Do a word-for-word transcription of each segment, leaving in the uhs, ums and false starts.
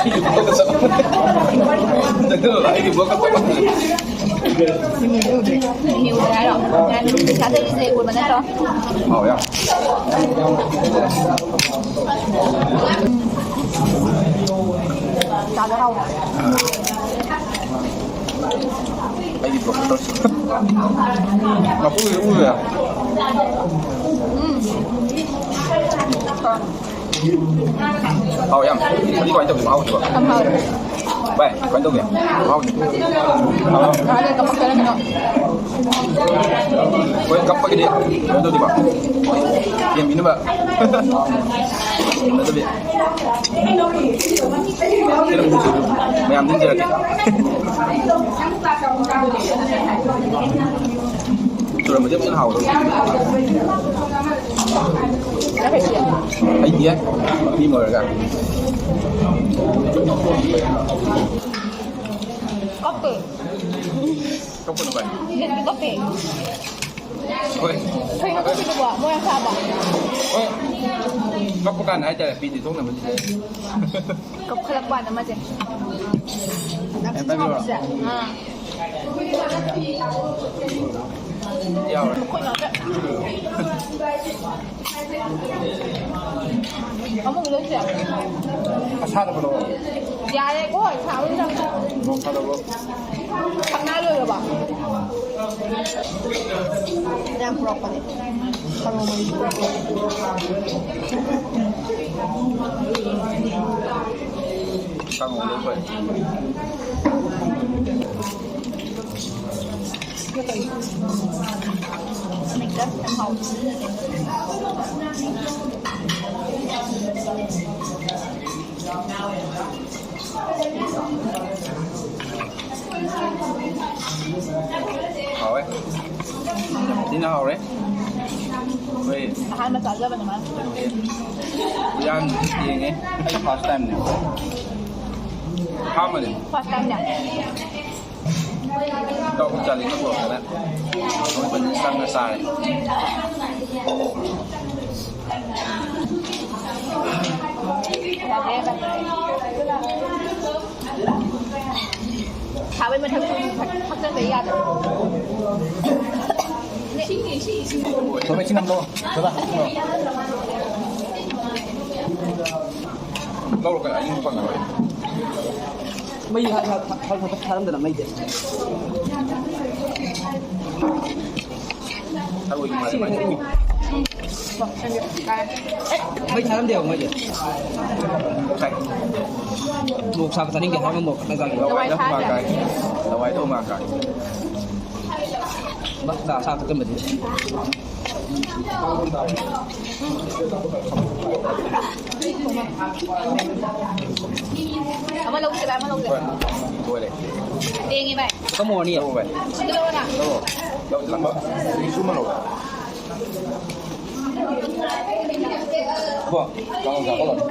ꯑꯩꯒꯤ ꯕꯣꯛꯀ ꯆꯞ ꯃꯥꯟꯅꯩ꯫ ꯅꯪꯅ ꯑꯩꯒꯤ ꯕꯣꯛꯀ ꯆꯞ ꯃꯥꯟꯅꯩ꯫ ꯃꯤꯃꯤ ꯎꯗ꯭ꯔꯦ꯫ ꯃꯤꯃꯤ ꯎꯗ꯭ꯔꯦ ꯍꯥꯏꯔꯣ? ꯉꯥꯏ, ꯄꯩꯁꯥ ꯂꯩꯔꯤꯁꯦ ꯎꯔꯕ ꯅꯠꯇ꯭ꯔꯣ? ꯍꯥꯎ, ꯌꯥꯝ꯫ ꯆꯥꯕ ꯍꯥꯎꯕ꯫ ꯑꯩꯒꯤ ꯕꯣꯛꯀ ꯆꯞ ꯃꯥꯟꯅꯩ꯫ ꯃꯄꯨꯒꯤ ꯎꯗ꯭ꯔꯦ꯫ ꯎꯝ꯫ ꯍꯥꯎ ꯌꯥꯝ꯫ ꯑꯗꯨꯗꯤ ꯀꯃꯥꯏꯅ ꯇꯧꯒꯦ? ꯃꯍꯥꯎꯁꯤꯕꯣ? ꯌꯥꯝ ꯍꯥꯎꯋꯦ꯫ ꯚꯥꯏ, ꯀꯃꯥꯏꯅ ꯇꯧꯒꯦ? ꯃꯍꯥꯎꯁꯦ? ꯍꯥꯎ꯫ ꯉꯥꯏꯍꯥꯛ ꯂꯩꯔ ꯀꯞꯄꯛꯇꯣꯏꯔ ꯀꯩꯅꯣ? ꯍꯣꯏ, ꯀꯞꯄꯒꯤꯗꯤ ꯀꯩꯅꯣ ꯇꯧꯗꯦꯕ꯫ ꯌꯦꯡꯕꯤꯅꯕ꯫ ꯅꯠꯇꯕꯤ꯫ ꯃꯌꯥꯝ ꯊꯤꯟꯖꯔꯛꯀꯦ꯫ ꯆꯨꯔꯝꯕꯗꯤ ꯐꯖꯅ ꯍꯥꯎꯒꯗꯧꯕ꯫ ꯍꯩꯇꯤꯌꯦ꯫ ꯃꯤ ꯑꯣꯏꯔꯒ꯫ ꯀꯞꯄꯦ꯫ ꯀꯞꯀꯅꯨ ꯚꯥꯏ꯫ ꯃꯤꯠꯇꯤ ꯀꯞꯄꯦ꯫ ꯍꯣꯏ꯫ ꯀꯩꯅꯣ ꯀꯞꯄꯤꯗꯨꯕꯣ? ꯃꯣꯏ ꯌꯥꯝ ꯁꯥꯕ꯫ ꯍꯣꯏ꯫ ꯀꯞꯄ ꯀꯥꯟꯗ ꯍꯥꯏꯇꯥꯔꯦ, ꯄꯤ ꯊꯣꯛꯅꯕ꯫ ꯀꯞꯈꯠꯂꯛꯄ ꯀꯥꯟꯗ ꯃꯥꯁꯦ꯫ ꯌꯥꯝ ꯊꯤ ꯁꯥꯎꯕꯁꯦ꯫ ꯑꯥ꯫ ꯌꯥꯎꯔꯦ꯫ ꯃꯈꯨꯠ ꯉꯥꯛꯇ꯫ ꯑꯃꯨꯛ ꯂꯣꯏꯁꯦ꯫ ꯑꯁꯥꯗꯕ ꯂꯧꯔꯣ꯫ ꯌꯥꯔꯦꯀꯣ, ꯁꯥꯕ ꯌꯥꯝ ꯅꯣꯡ ꯐꯥꯗꯣꯛꯂꯣ꯫ ꯁꯝꯅꯥ ꯂꯣꯏꯔꯕꯣ? ꯌꯥꯝ ꯄꯨꯔꯛꯄꯅꯦ꯫ ꯊꯔꯣ ꯃꯔꯤ ꯄꯨꯔꯛꯄꯅꯦ꯫ ꯀꯥꯡꯉꯧ ꯂꯣꯏ ꯐꯩ꯫ ꯍꯥꯎꯋꯦ꯫ ꯌꯥꯝ ꯊꯤꯅ ꯍꯥꯎꯔꯦ꯫ ꯑꯩꯈꯣꯏ ꯑꯍꯥꯟꯕ ꯆꯥꯖꯕꯅꯦ ꯃꯥ꯫ ꯀꯩꯅꯣꯒꯤ ꯎꯌꯥꯟ ꯌꯦꯡꯉꯦ꯫ ꯑꯩ first timeꯅꯦ꯫ ꯑꯍꯥꯟꯕꯅꯦ꯫ First timeꯅꯦ꯫ ꯏꯇꯥꯎ ꯆꯥꯂꯤꯅ ꯄꯨꯔꯛꯄꯅꯦ꯫ ꯑꯩꯈꯣꯏ ꯐꯖꯅ ꯆꯪꯅ ꯆꯥꯔꯦ꯫ ꯊꯛꯆꯟꯕ ꯌꯥꯗꯕ꯫ ꯊꯣꯏꯕ, ꯏꯁꯤꯡ ꯑꯃ ꯂꯧꯔꯣ꯫ ꯊꯣꯏꯕ, ꯂꯧꯔꯣ, ꯀꯩꯅꯣ, ꯑꯌꯤꯡꯕ ꯐꯪꯉꯔꯣꯏ꯫ ꯃꯩ ꯊꯥ-, ꯊꯥ-, ꯊꯥ-, ꯊꯥ-, ꯊꯥꯔꯝꯗꯅ ꯃꯩꯗꯤ꯫ ꯊꯔꯣꯏꯒꯤ ꯃꯥꯜꯂꯦ, ꯃꯥꯏꯁꯦ꯫ ꯃꯩ ꯊꯥꯔꯝꯗꯦꯕ ꯃꯣꯏꯗꯤ꯫ ꯃꯣꯔꯣꯛ ꯁꯥꯕ ꯆꯥꯅꯤꯡꯗꯦ ꯍꯥꯏꯔꯒ ꯃꯣꯔꯣꯛ ꯈꯛꯇ ꯆꯥꯒꯤ꯫ ꯂꯋꯥꯏꯗ ꯍꯨꯃꯥꯡ ꯀꯥꯏ꯫ ꯂꯋꯥꯏꯗ ꯍꯨꯃꯥꯡ ꯀꯥꯏ꯫ ꯃꯁꯂꯥ ꯑꯁꯥꯕ ꯊꯛꯆꯟꯕꯗꯤ꯫ ꯑꯃ ꯂꯧꯁꯤꯔꯥ, ꯑꯃ ꯂꯧꯁꯤꯔꯥ? ꯍꯣꯏ, ꯂꯣꯏꯔꯦ꯫ ꯊꯦꯡꯉꯦ ꯚꯥꯏ꯫ ꯀꯝ ꯑꯣꯏꯔꯅꯤ? ꯂꯧꯔꯣ ꯚꯥꯏ꯫ ꯑꯗꯨ ꯂꯧꯔꯣꯅ꯫ ꯂꯧꯔꯣ꯫ ꯂꯧ, ꯂꯧ꯫ ꯏꯁꯨ ꯑꯃ ꯂꯧꯔꯣ꯫ ꯀꯣ, ꯀꯥꯡꯉꯧ ꯆꯥꯕ ꯂꯥꯛꯑꯣ꯫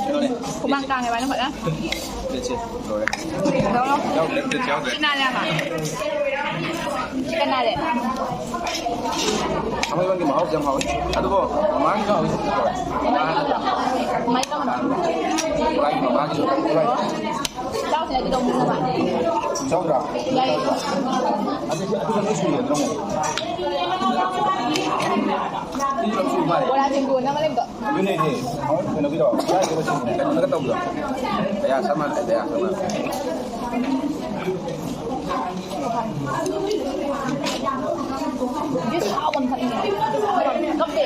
ꯀꯩꯅꯣꯅꯦ꯫ ꯍꯨꯃꯥꯡ ꯀꯥꯡꯉꯦ ꯚꯥꯏ, ꯅꯪ ꯐꯖꯅ꯫ ꯄ꯭ꯂꯦꯠꯁꯦ ꯂꯣꯏꯔꯦ꯫ ꯂꯧꯔꯣ꯫ ꯌꯥꯎꯗ꯭ꯔꯦ, ꯄ꯭ꯂꯦꯠꯁꯦ ꯌꯥꯎꯗ꯭ꯔꯦ꯫ ꯁꯤ ꯅꯥꯟ ꯌꯥꯝꯕ꯫ ꯁꯤ ꯀꯅꯥ ꯂꯩ? ꯊꯥꯡꯃꯩꯕꯟꯒꯤ ꯃꯍꯥꯎꯁꯦ ꯌꯥꯝ ꯍꯥꯎꯋꯤ꯫ ꯑꯗꯨꯕꯨ ꯃꯃꯥꯡꯒꯤꯁꯨ ꯍꯥꯎꯋꯤ꯫ ꯀꯃꯥꯏꯅ ꯇꯧꯕꯅꯣ? ꯄꯨꯔꯥꯒꯤ ꯃꯃꯥꯡꯒꯤꯁꯨ꯫ ꯆꯥꯎꯁꯤꯅ ꯑꯗꯨ ꯂꯧꯅꯤꯡꯉꯕ? ꯆꯥꯎꯗ꯭ꯔꯥ? ꯌꯥꯏꯌꯦ꯫ ꯑꯗꯨ ꯁꯤ ꯑꯗꯨꯒ ꯂꯣꯏ ꯁꯨꯔꯦ ꯑꯗꯨꯅ ꯑꯃꯨꯛ꯫ ꯕꯣꯔꯥ ꯁꯤꯡꯖꯨ ꯑꯅ ꯑꯃ ꯂꯩꯕꯗꯣ꯫ ꯑꯗꯨꯅꯦ, ꯀꯩꯅꯣꯒꯤꯗꯣ, ꯀꯩꯅꯣꯒ ꯇꯧꯕꯗꯣ꯫ ꯀꯌꯥ ꯆꯞ ꯃꯥꯟꯅꯩ, ꯀꯌꯥ ꯆꯞ ꯃꯥꯟꯅꯩ꯫ ꯖꯨꯁ ꯍꯥꯎꯕ ꯑꯃ ꯊꯛꯅꯤꯡꯉꯦ꯫ ꯀꯞꯄꯦ꯫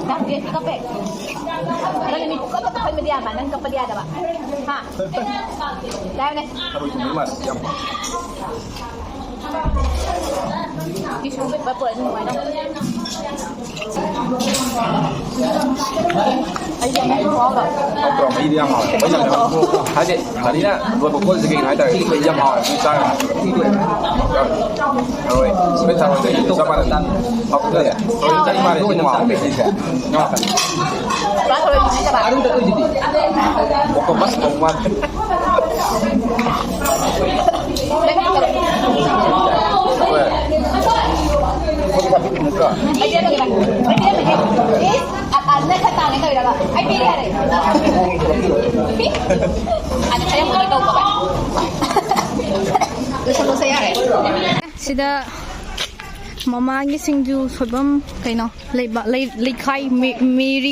ꯗꯥꯛꯇꯔꯁꯤ ꯀꯞꯄꯦ꯫ ꯅꯪ ꯃꯤ ꯄꯨꯀꯞꯇ ꯀꯞꯍꯟꯕꯗꯤ ꯌꯥꯕ, ꯅꯪ ꯀꯞꯄꯗꯤ ꯌꯥꯗꯕ꯫ ꯍꯥ? ꯌꯥꯔꯦꯅꯦ꯫ ꯊꯔꯣꯏ ꯊꯣꯡꯕ ꯃꯥꯜꯂꯦ, ꯌꯥꯝ꯫ ꯇꯤꯁꯨ ꯄꯦꯄꯔ ꯄꯨꯔꯛꯑꯗꯤ ꯅꯨꯡꯉꯥꯏꯗꯧꯅꯤ꯫ ꯑꯩꯁꯦ ꯑꯃꯨꯛ ꯈꯨꯍꯥꯎꯗꯣ꯫ ꯍꯥꯎꯇ꯭ꯔꯣ? ꯃꯍꯤꯗꯤ ꯌꯥꯝ ꯍꯥꯎꯋꯦ꯫ ꯑꯩꯅ ꯍꯥꯏꯗꯤ, ꯒꯥꯔꯤꯅ ꯂꯣꯟꯕ ꯄꯣꯠꯁꯦ ꯀꯩꯒꯤꯅꯣ ꯍꯥꯏ ꯇꯥꯔꯗꯤ, ꯃꯍꯤ ꯌꯥꯝ ꯍꯥꯎꯋꯦ꯫ ꯃꯤ ꯆꯥ ꯌꯥꯝ ꯍꯥꯎꯋꯦ꯫ ꯊꯔꯣꯏ, ꯊꯔꯣꯏ ꯆꯞ ꯃꯥꯟꯅꯩ꯫ ꯍꯥꯎꯇ꯭ꯔꯣ? ꯊꯔꯣꯏ ꯆꯞ ꯃꯥꯟꯅꯩ꯫ ꯉꯥ ꯈꯛꯇꯅꯤ꯫ ꯉꯥ ꯈꯛꯇꯅꯤ꯫ ꯄꯨꯔꯥ ꯊꯔꯣꯏ ꯃꯍꯤ ꯅꯠꯇꯕ꯫ ꯑꯗꯨꯝ ꯆꯠꯂꯣꯏꯁꯤꯗꯤ꯫ ꯑꯣꯛꯇꯣꯄꯁ ꯀꯧꯕ ꯃꯥꯜꯂꯦ꯫ ꯅꯪ ꯀꯔꯤ? ꯍꯣꯏ꯫ ꯑꯩꯗꯤ ꯑꯗꯨꯝ ꯁꯤꯗ ꯃꯃꯥꯒꯤ ꯁꯤꯡꯖꯨ ꯁꯣꯏꯕꯝ ꯀꯩꯅꯣ ꯂꯩꯕ ꯂꯩ ꯂꯩꯈꯥꯏ ꯃꯦ- ꯃꯦꯔꯤ꯫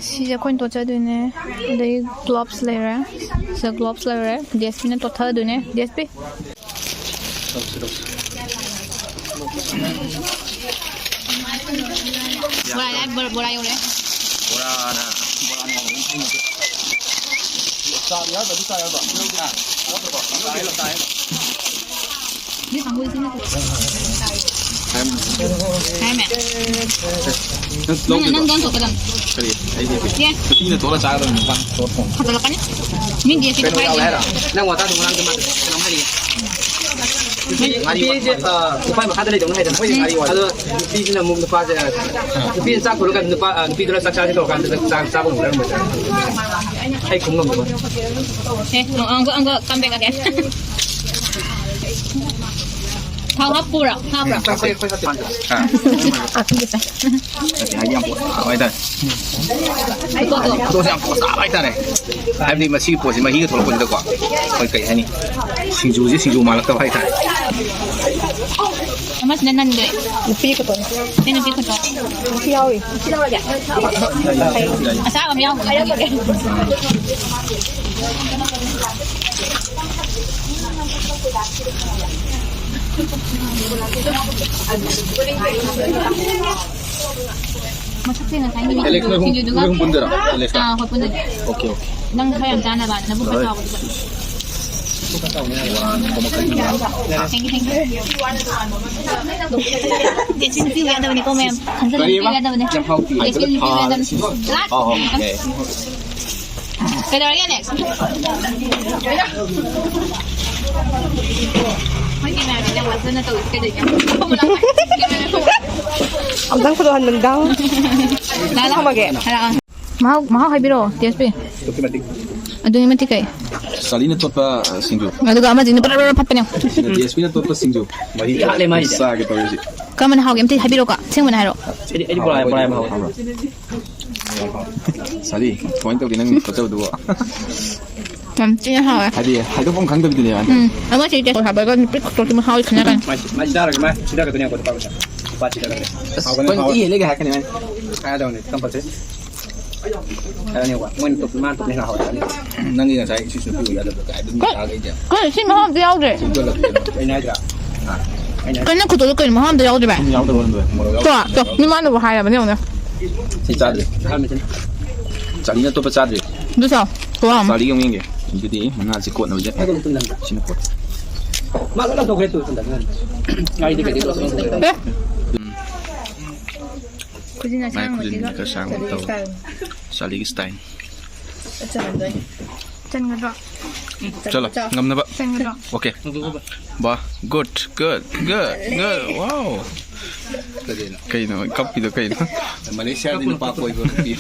ꯁꯤꯁꯦ ꯑꯩꯈꯣꯏꯅ ꯇꯣꯠꯆꯗꯣꯏꯅꯦ꯫ ꯑꯗꯩ ꯒ꯭ꯂꯣꯞꯁ ꯂꯩꯔꯦ꯫ ꯁꯤꯗ ꯒ꯭ꯂꯣꯞꯁ ꯂꯩꯔꯦ꯫ ꯗꯤ ꯑꯦꯁ ꯄꯤꯅ ꯇꯣꯠꯊꯗꯣꯏꯅꯦ꯫ D S P. ꯕꯣꯔꯥ ꯌꯥꯏ, ꯕꯣꯔꯥ, ꯕꯣꯔꯥ ꯌꯧꯔꯦ꯫ ꯕꯣꯔꯥꯅ, ꯕꯣꯔꯥꯅ ꯌꯥꯝ ꯆꯥꯕ ꯌꯥꯎꯗ꯭ꯔꯗꯤ ꯆꯥ ꯌꯥꯎꯗ꯭ꯔꯣ? ꯅꯣꯏ ꯀꯥꯡꯕꯨꯁꯤꯅ ꯍꯥꯏꯔꯝꯃꯦ꯫ ꯅꯪ ꯅꯪ ꯂꯧꯗꯣꯏꯔꯣ? ꯅꯪ ꯅꯪ ꯊꯣꯛꯀꯗꯕꯅꯤ꯫ ꯀꯔꯤ? ꯑꯩꯗꯤ ꯌꯦ꯫ ꯅꯨꯄꯤꯅ ꯊꯣꯛꯂ ꯆꯥꯒꯗꯕꯅꯤ, ꯅꯨꯄꯥꯅ ꯊꯣꯛꯂ ꯊꯣꯡ-꯫ ꯐꯖꯔꯛꯀꯅꯤ꯫ ꯃꯤꯗꯤ ꯁꯤꯗ ꯀꯩꯅꯣ ꯌꯥꯎꯋꯦ ꯍꯥꯏꯔꯣ? ꯅꯪ ꯋꯥꯇꯥꯗꯣ ꯉꯔꯥꯡꯗꯤ ꯃꯥ ꯀꯩꯅꯣꯝ ꯍꯥꯏꯔꯤꯌꯦ꯫ ꯅꯨꯄꯤꯁꯦ, ꯑ, ꯎꯄꯥꯏ ꯃꯈꯥꯗ ꯂꯩꯗꯧꯅ ꯍꯥꯏꯗꯅ꯫ ꯑꯗꯣ ꯅꯨꯄꯤꯁꯤꯅ ꯑꯃꯨꯛ ꯅꯨꯄꯥꯁꯦ, ꯅꯨꯄꯤꯅ ꯆꯥꯛ ꯊꯣꯡꯂꯀꯥꯟꯗ ꯅꯨꯄꯥ, ꯑ, ꯅꯨꯄꯤꯗꯨꯅ ꯆꯥꯛ ꯆꯥꯁꯤ ꯇꯧꯔꯀꯥꯟꯗ ꯆꯥꯛ ꯆꯥꯕ ꯉꯝꯒꯗ꯭ꯔꯥ ꯉꯝꯃꯣꯏꯗ꯭ꯔꯥ? ꯑꯩ ꯈꯨꯝ ꯉꯝꯗꯕ꯫ Okay, ꯑꯪꯀ, ꯑꯪꯀ, come back again. ꯊꯥꯎ ꯍꯥꯞꯄꯨꯔꯥ? ꯍꯥꯞꯄ꯭ꯔꯥ? ꯍꯥꯞꯄꯦ, ꯑꯩꯈꯣꯏ ꯍꯥꯞꯄꯦ꯫ ꯑꯥ꯫ ꯅꯠꯇꯦ, ꯍꯥꯏꯗꯤ ꯌꯥꯝ ꯄꯣꯁ ꯇꯥꯕ ꯍꯥꯏꯇꯥꯔꯦ꯫ ꯐꯣꯇꯣꯗꯣ꯫ ꯐꯣꯇꯣꯁꯦ ꯌꯥꯝ ꯄꯣꯁ ꯇꯥꯕ ꯍꯥꯏꯇꯥꯔꯦ꯫ ꯍꯥꯏꯕꯗꯤ ꯃꯁꯤꯒꯤ ꯄꯣꯠꯁꯤ ꯃꯍꯤꯒ ꯊꯣꯛꯂꯛꯄꯁꯤꯗꯀꯣ, ꯑꯩꯈꯣꯏ ꯀꯩ ꯍꯥꯏꯅꯤ, ꯁꯤꯡꯖꯨꯁꯦ ꯁꯤꯡꯖꯨ ꯃꯥꯜꯂꯛꯇꯕ ꯍꯥꯏꯇꯥꯔꯦ꯫ ꯑꯃꯁꯤꯅ ꯅꯟꯗꯣꯏ꯫ ꯅꯨꯄꯤ ꯈꯛꯇꯅꯤ꯫ ꯁꯤ ꯅꯨꯄꯤ ꯈꯛꯇ꯫ ꯅꯨꯄꯤ ꯌꯥꯎꯔꯤ꯫ ꯑꯆꯥꯕ ꯑꯃ ꯌꯥꯎꯕꯅꯦ ꯑꯩꯈꯣꯏꯒꯤ꯫ ꯃꯁꯛꯁꯦ ꯉꯁꯥꯏ ꯅꯨꯃꯤꯠ ꯑꯦꯂꯦꯛꯁ, ꯅꯣꯏ ꯑꯍꯨꯝ, ꯁꯤꯡꯖꯨꯗꯨꯒ ꯅꯣꯏ ꯑꯍꯨꯝ ꯄꯨꯟꯗꯣꯏꯔꯣ? ꯑꯦꯂꯦꯛꯁꯀ? ꯑꯥ, ꯍꯣꯏ, ꯄꯨꯟꯗꯣꯏꯅꯦ꯫ Okay, okay. ꯅꯪ ꯈꯔ ꯌꯥꯝ ꯆꯥꯅꯕ, ꯅꯕꯨꯛ ꯈꯔ ꯍꯣꯏ꯫ ꯆꯥꯎꯕꯗꯨꯒ꯫ Thank you, thank you. Jasmine ꯄꯤꯌꯨ ꯌꯥꯗꯕꯅꯤꯀꯣ, ꯃꯌꯥꯝ꯫ ꯍꯟꯖꯜꯂꯒ ꯄꯤꯌꯨ ꯀꯔꯤꯕ? ꯌꯥꯗꯕꯅꯦ꯫ ꯌꯥꯝ ꯍꯥꯎꯇꯦ꯫ ꯖꯦꯁꯃꯤꯟ ꯄꯤꯌꯨ ꯌꯥꯗꯕꯅꯦ꯫ ꯑꯥ, ꯂꯥꯁ꯫ ꯑꯥ, ꯑꯥ, ꯌꯥꯏ꯫ ꯀꯩꯗꯧꯔꯒꯦ, ꯑꯂꯦꯛꯁ? ꯃꯣꯏꯒꯤ ꯃꯌꯥꯝꯁꯦ ꯌꯥꯝ ꯋꯥꯖꯅ ꯇꯧꯔꯤꯁꯦ ꯀꯩꯗꯧꯔꯤꯒꯦ? ꯑꯝꯇꯪ ꯐꯣꯇꯣ ꯍꯟꯕꯅꯤꯗ꯫ ꯂꯥꯛꯑꯣ, ꯂꯥꯛꯑꯣ꯫ ꯊꯝꯃꯒꯦ꯫ ꯂꯥꯛꯑꯣ꯫ ꯃꯍꯥꯎ ꯃꯍꯥꯎ ꯍꯥꯏꯕꯤꯔꯛꯑꯣ, ꯇꯦꯁꯄꯤ꯫ ꯑꯗꯨꯛꯀꯤ ꯃꯇꯤꯛ꯫ ꯑꯗꯨꯛꯀꯤ ꯃꯇꯤꯛ ꯀꯩ? ꯆꯥꯂꯤꯅ ꯇꯣꯠꯄ ꯁꯤꯡꯖꯨ꯫ ꯑꯗꯨꯒ ꯑꯃꯁꯤꯅ ꯕꯔ ꯕꯔ ꯐꯠꯄꯅꯦ꯫ ꯗꯤ ꯑꯦꯁ ꯄꯤꯅ ꯇꯣꯠꯄ ꯁꯤꯡꯖꯨ꯫ ꯃꯍꯤ ꯍꯥꯠꯂꯦ ꯃꯥꯏꯁꯦ꯫ ꯆꯥꯒꯦ ꯇꯧꯔꯤꯁꯤ꯫ ꯀꯔꯝꯕꯅ ꯍꯥꯎꯒꯦ? ꯑꯝꯇ ꯍꯥꯏꯕꯤꯔꯛꯑꯣꯀꯣ꯫ ꯑꯁꯦꯡꯕꯅ ꯍꯥꯏꯔꯛꯑꯣ꯫ ꯑꯩꯗꯤ, ꯑꯩꯗꯤ ꯕꯣꯔꯥ, ꯕꯣꯔꯥ ꯌꯥꯝ ꯍꯥꯎꯋꯦ꯫ ꯁꯥꯂꯤ, ꯀꯃꯥꯏꯅ ꯇꯧꯒꯦ ꯅꯪ ꯈꯣꯠꯆꯕꯗꯨꯕꯣ? ꯌꯥꯝ ꯊꯤꯅ ꯍꯥꯎꯋꯦ꯫ ꯍꯥꯏꯗꯤ ꯍꯥꯏꯗꯣꯛꯐꯝ ꯈꯪꯗꯕꯤꯗꯨꯅꯦꯕ꯫ ꯎꯝ꯫ ꯑꯃ ꯁꯤ ꯇꯦꯁ ꯍꯥꯞꯄꯒ ꯅꯨꯄꯤꯠ ꯈꯛꯇꯣꯛꯇꯤ ꯃꯍꯥꯎ ꯈꯦꯠꯅꯔꯛꯀꯅꯤ꯫ ꯃꯥꯏ, ꯃꯥꯏ ꯆꯥꯔꯒ ꯃꯥꯏ ꯁꯤꯗꯒꯗꯣꯏꯅꯦ ꯑꯩꯈꯣꯏ ꯄꯥꯎꯁꯦ꯫ ꯂꯨꯄꯥ ꯁꯤꯗꯒꯗꯣꯏꯅꯦ꯫ ꯑꯁ, ꯍꯥꯎꯒꯅꯤ, ꯄꯪꯏ ꯍꯥꯎꯒꯅꯤ꯫ ꯍꯦꯜꯂꯦꯒ ꯍꯥꯏꯔꯛꯀꯅꯤ ꯃꯥꯏꯅ꯫ ꯍꯥꯏꯔꯗꯧꯅꯦ, ꯀꯝꯄꯜꯁꯔꯤ꯫ ꯍꯥꯏꯔꯅꯦꯕ, ꯃꯣꯏꯅ ꯇꯣꯞ-, ꯃꯥꯅ ꯇꯣꯞꯅ ꯍꯦꯟꯅ ꯍꯥꯎꯋꯦ ꯍꯥꯏꯔꯅꯤ꯫ ꯅꯪꯒꯤ ꯉꯁꯥꯏ ꯁꯤ ꯁꯨꯄꯤ ꯑꯣꯏ ꯌꯥꯗꯕꯗꯣ ꯀꯥꯏ ꯑꯗꯨꯝ ꯀꯩ-, ꯇꯥꯒꯩꯗꯤ꯫ ꯀꯩꯅꯣ ꯁꯤ ꯃꯍꯥꯎ ꯑꯝꯇ ꯌꯥꯎꯗ꯭ꯔꯦ? ꯁꯨꯝ ꯆꯠꯂꯛꯄꯗꯣ꯫ ꯑꯩꯅ ꯍꯥꯏꯗ꯭ꯔꯥ? ꯑꯥ꯫ ꯑꯩꯅ ꯍꯥꯏꯗ꯭ꯔꯥ? ꯀꯩꯅꯣ ꯈꯨꯇꯣꯛꯇꯣ ꯀꯩꯅꯣ ꯃꯍꯥꯎ ꯑꯝꯇ ꯌꯥꯎꯗ꯭ꯔꯦ ꯚꯥꯏ? ꯃꯣꯔꯣꯛ ꯌꯥꯎꯗ꯭ꯔꯣ? ꯃꯣꯔꯣꯛ ꯌꯥꯎꯗ꯭ꯔꯣ? ꯇꯣ, ꯇꯣ, ꯃꯤ ꯃꯥꯅꯕꯨ ꯍꯥꯏꯔꯕꯅꯦ ꯌꯦꯡꯉꯨꯅꯦ꯫ ꯁꯤ ꯆꯥꯗ꯭ꯔꯤ꯫ ꯆꯥꯅꯤꯅ ꯑꯇꯣꯞꯄ ꯆꯥꯗ꯭ꯔꯤ꯫ ꯑꯗꯨ ꯆꯥꯎ꯫ ꯇꯣ, ꯌꯥꯝ꯫ ꯆꯥꯔꯤ ꯑꯃꯨꯛ ꯌꯦꯡꯒꯦ꯫ ꯑꯗꯨꯗꯤ ꯃꯉꯥꯁꯤ ꯀꯣꯠꯅꯕꯁꯦ꯫ ꯁꯤꯅ ꯀꯣꯠ꯫ ꯃꯥ ꯂꯣꯏ ꯂꯧꯊꯣꯛꯈ꯭ꯔꯦ ꯇꯨ, ꯁꯣꯝꯗ꯫ ꯑꯩꯗꯤ ꯀꯩꯗꯤ ꯂꯧꯊꯣꯛꯈ꯭ꯔꯦ꯫ ꯑꯦ꯫ ꯎꯝ꯫ ꯈꯨꯖꯤꯟ ꯃꯥꯏ ꯑꯁꯥꯡꯕꯁꯤꯒ ꯈꯨꯖꯤꯟꯁꯤꯒ ꯁꯥꯡꯕ ꯆꯠꯂꯤ ꯇꯧ꯫ ꯁ꯭ꯇꯥꯏꯜ꯫ ꯆꯥꯂꯤꯒꯤ ꯁ꯭ꯇꯥꯏꯜ꯫ ꯆꯠꯆꯔꯝꯗꯣꯏꯅꯤ꯫ ꯆꯟꯒꯗ꯭ꯔꯣ? ꯆꯠꯂꯣ, ꯆꯠꯂꯣ꯫ ꯉꯝꯅꯕ꯫ ꯆꯟꯒꯗ꯭ꯔꯣ? ꯑꯣꯀꯦ꯫ ꯕꯥ, good, good, good, good. Wow. ꯀꯩꯗꯩꯅꯣ? ꯀꯩꯅꯣ, ꯀꯞꯄꯤꯗꯣ ꯀꯩꯅꯣ? ꯃꯂꯦꯁꯤꯌꯥꯗꯤ ꯅꯨꯄꯥ ꯀꯣꯏꯕ ꯅꯨꯄꯤ꯫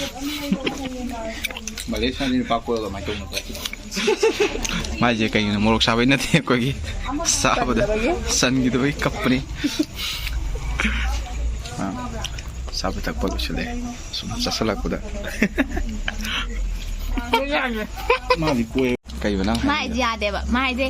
ꯃꯂꯦꯁꯤꯌꯥꯗꯤ ꯅꯨꯄꯥ ꯀꯣꯏꯕ ꯀꯃꯥꯏꯅ ꯇꯧꯅꯣ? ꯃꯥꯏꯁꯦ ꯀꯩꯒꯤꯅꯣ? ꯃꯣꯔꯣꯛ ꯁꯥꯕꯩ ꯅꯠꯇꯦ, ꯑꯩꯈꯣꯏꯒꯤ ꯆꯥꯕꯗ ꯆꯟꯈꯤꯗꯕꯒꯤ ꯀꯞꯄꯅꯤ꯫ ꯑꯥ, ꯆꯥꯕ ꯊꯛꯄ ꯂꯣꯏꯁꯤꯜꯂꯦ꯫ ꯁꯨꯝ ꯆꯥꯁꯤꯜꯂꯛꯄꯗ꯫ ꯃꯥꯗꯤ ꯀꯣꯏ꯫ ꯀꯩꯕ ꯅꯪ ꯃꯥ ꯍꯥꯏꯁꯦ? ꯍꯥꯏꯁꯦ ꯌꯥꯗꯦꯕ꯫ ꯃꯥ ꯍꯥꯏꯁꯦ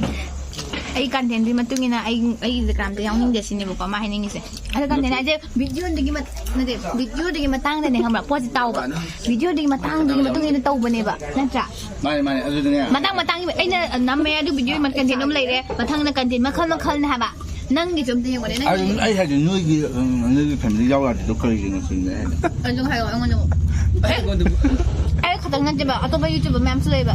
ꯑꯩ ꯀꯟꯇꯦꯟꯗꯨꯒꯤ ꯃꯇꯨꯡ ꯏꯟꯅ ꯑꯩ, ꯑꯩ ꯏꯟꯁꯇꯥꯒ꯭ꯔꯥꯝꯗ ꯌꯥꯎꯅꯤꯡꯗꯦ ꯁꯤꯅꯦꯕꯀꯣ ꯃꯥ ꯍꯥꯏꯅꯤꯡꯉꯤꯁꯦ꯫ ꯑꯗꯣ ꯀꯟꯇꯦꯟ ꯍꯥꯏꯁꯦ ꯚꯤꯗꯤꯑꯣꯗꯨꯒꯤ ꯃꯠ-, ꯅꯠꯇꯦ, ꯚꯤꯗꯤꯑꯣꯗꯨꯒꯤ ꯃꯇꯥꯡꯗꯅꯦ ꯈꯪꯕ꯭ꯔꯥ? ꯄꯣꯠꯁꯦ ꯇꯥꯎꯕ꯫ ꯚꯤꯗꯤꯑꯣꯗꯨꯒꯤ ꯃꯇꯥꯡꯗꯨꯒꯤ ꯃꯇꯨꯡ ꯏꯟꯅ ꯇꯧꯕꯅꯦꯕ, ꯅꯠꯇ꯭ꯔꯥ? ꯃꯥꯅꯦ, ꯃꯥꯅꯦ, ꯑꯗꯨꯗꯅꯦ꯫ ꯃꯇꯥꯡ ꯃꯇꯥꯡꯒꯤ ꯑꯩꯅ ꯅꯝꯃꯦ ꯑꯗꯨ ꯚꯤꯗꯤꯑꯣꯒꯤ ꯀꯟꯇꯦꯟ ꯑꯃ ꯂꯩꯔꯦ, ꯃꯊꯪꯅ ꯀꯟꯇꯦꯟ ꯃꯈꯜ ꯃꯈꯜꯅꯦ ꯍꯥꯏꯕ꯫ ꯅꯪꯒꯤꯁꯨ ꯑꯝꯇ ꯌꯦꯡꯉꯨꯅꯦ, ꯅꯪꯒꯤ ꯑꯗꯨ ꯑꯩ ꯍꯥꯏꯗꯤ ꯅꯣꯏꯒꯤ, ꯎꯝ, ꯅꯣꯏꯒꯤ ꯐꯦꯃꯤꯂꯤ ꯌꯥꯎ ꯌꯥꯗ꯭ꯔꯤꯗꯣ ꯀꯔꯤꯒꯤꯅꯣ ꯁꯤꯅꯦ ꯑꯩ ꯍꯥꯏꯗꯤ꯫ ꯑꯗꯨ ꯍꯥꯏꯔꯛꯑꯣ ꯑꯩꯉꯣꯟꯗ ꯑꯃꯨꯛ꯫ ꯑꯦ, ꯑꯩꯉꯣꯟꯗ ꯑꯩ ꯈꯛꯇꯪ ꯅꯠꯇꯦꯕ, ꯑꯇꯣꯞꯄ ꯌꯨꯇ꯭ꯌꯨꯕꯔ ꯃꯌꯥꯝꯁꯨ ꯂꯩꯕ꯫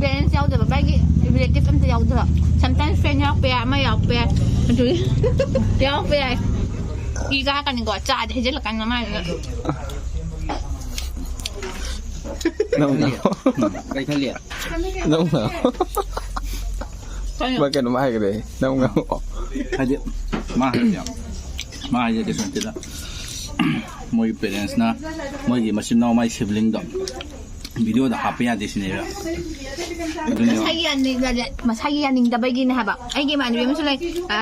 ꯄꯦꯔꯦꯟꯁ ꯌꯥꯎꯗꯕ, ꯃꯥꯒꯤ ꯔꯤꯂꯦꯇꯤꯚ ꯑꯝꯇ ꯌꯥꯎꯗꯕ꯫ Sometimes friend ꯌꯥꯎꯔꯛꯄ ꯌꯥꯏ, ꯑꯃ ꯌꯥꯎꯔꯛꯄ ꯌꯥꯏ, ꯑꯗꯨꯒꯤ ꯌꯥꯎꯔꯛꯄ ꯌꯥꯏ꯫ ꯏ ꯀꯥꯔꯛꯀꯅꯤꯀꯣ, ꯆꯥꯗꯤ ꯍꯩꯖꯤꯜꯂꯛꯀꯅꯤ ꯃꯃꯥꯏꯗꯨꯗ꯫ ꯅꯪ ꯀꯩ ꯈꯜꯂꯤ? ꯅꯪ ꯀꯩꯅꯣ? ꯃꯥ ꯀꯩꯅꯣꯝ ꯍꯥꯏꯈ꯭ꯔꯦ꯫ ꯅꯪ ꯉꯥꯡꯉꯛꯑꯣ꯫ ꯍꯥꯏꯗꯤ ꯃꯥ ꯍꯥꯏꯁꯦ, ꯃꯥ ꯍꯥꯏꯁꯦ ꯀꯩꯁꯨ ꯅꯠꯇꯦꯗ꯫ ꯃꯣꯏꯒꯤ ꯄꯦꯔꯦꯟꯁꯅ ꯃꯣꯏꯒꯤ ꯃꯆꯤꯟ ꯃꯅꯥꯎ, ꯃꯥꯏ ꯁꯤꯕ꯭ꯂꯤꯡꯗꯣ ꯚꯤꯗꯤꯑꯣꯗ ꯍꯥꯞꯄ ꯌꯥꯗꯦ ꯁꯤꯅꯦꯕ꯫ ꯑꯗꯨꯅꯦꯕ꯫ ꯃꯁꯥꯒꯤ ꯌꯥꯅꯤꯡꯗꯕ-, ꯃꯁꯥꯒꯤ ꯌꯥꯅꯤꯡꯗꯕꯒꯤꯅꯦ ꯍꯥꯏꯕ꯫ ꯑꯩꯒꯤ ꯏꯃꯥꯟꯅꯕꯤ ꯑꯃꯁꯨ ꯂꯩ, ꯑ,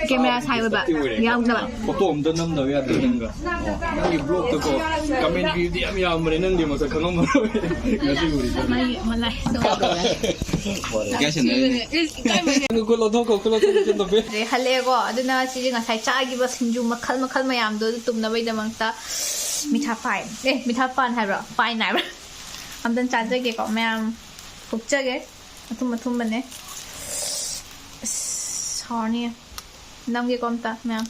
ꯀꯦꯃꯦꯔꯥ ꯁꯥꯏ ꯑꯣꯏꯕ ꯌꯥꯎꯗꯕ꯫ ꯐꯣꯇꯣ ꯑꯝꯇ ꯅꯝꯗꯕ ꯌꯥꯗꯦ ꯅꯪꯒ꯫ ꯅꯪꯒꯤ ꯕ꯭ꯂꯣꯛꯇꯀꯣ ꯀꯃꯦꯟ ꯄꯤꯕꯗꯤ ꯌꯥꯝ ꯌꯥꯝꯕꯅꯦ, ꯅꯪꯗꯤ ꯃꯁꯛ ꯈꯪꯉꯝꯃꯔꯣꯏ꯫ ꯉꯁꯤ ꯎꯔꯤꯁꯦ꯫ ꯃꯥꯒꯤ ꯃꯂꯥꯏ꯫ ꯏꯀꯥꯏꯁꯤꯟꯅꯔꯤꯅꯦ꯫ ꯏꯀꯥꯏꯕꯅꯦ꯫ ꯅꯪ ꯈꯨꯠ ꯂꯧꯊꯣꯛꯈꯣ, ꯈꯨꯠ ꯂꯧꯊꯣꯛꯈꯣ, ꯏꯆꯟ ꯇꯣꯝꯕꯤ꯫ ꯑꯗꯩ ꯍꯜꯂꯛꯑꯦꯀꯣ꯫ ꯑꯗꯨꯅ ꯁꯤꯁꯦ ꯉꯁꯥꯏ ꯆꯥꯈꯤꯕ ꯁꯤꯡꯖꯨ ꯃꯈꯜ ꯃꯈꯜ ꯃꯌꯥꯝꯗꯣ ꯑꯗꯨ ꯇꯨꯝꯅꯕꯒꯤꯗꯃꯛꯇ ꯃꯤꯊꯥ ꯄꯥꯏ-, ꯑꯦ, ꯃꯤꯊꯥ ꯄꯥꯟ ꯍꯥꯏꯕ꯭ꯔꯣ? ꯄꯥꯏꯟ ꯍꯥꯏꯕ꯭ꯔꯣ? ꯑꯝꯇꯪ ꯆꯥꯖꯒꯦꯀꯣ ꯃꯌꯥꯝ꯫ ꯐꯨꯛꯆꯒꯦ꯫ ꯑꯊꯨꯝ ꯑꯊꯨꯝꯕꯅꯦ꯫ ꯑꯁ, ꯍꯥꯎꯔꯅꯤꯌꯦ꯫ ꯅꯝꯒꯦꯀꯣ ꯑꯝꯇ ꯃꯌꯥꯝ꯫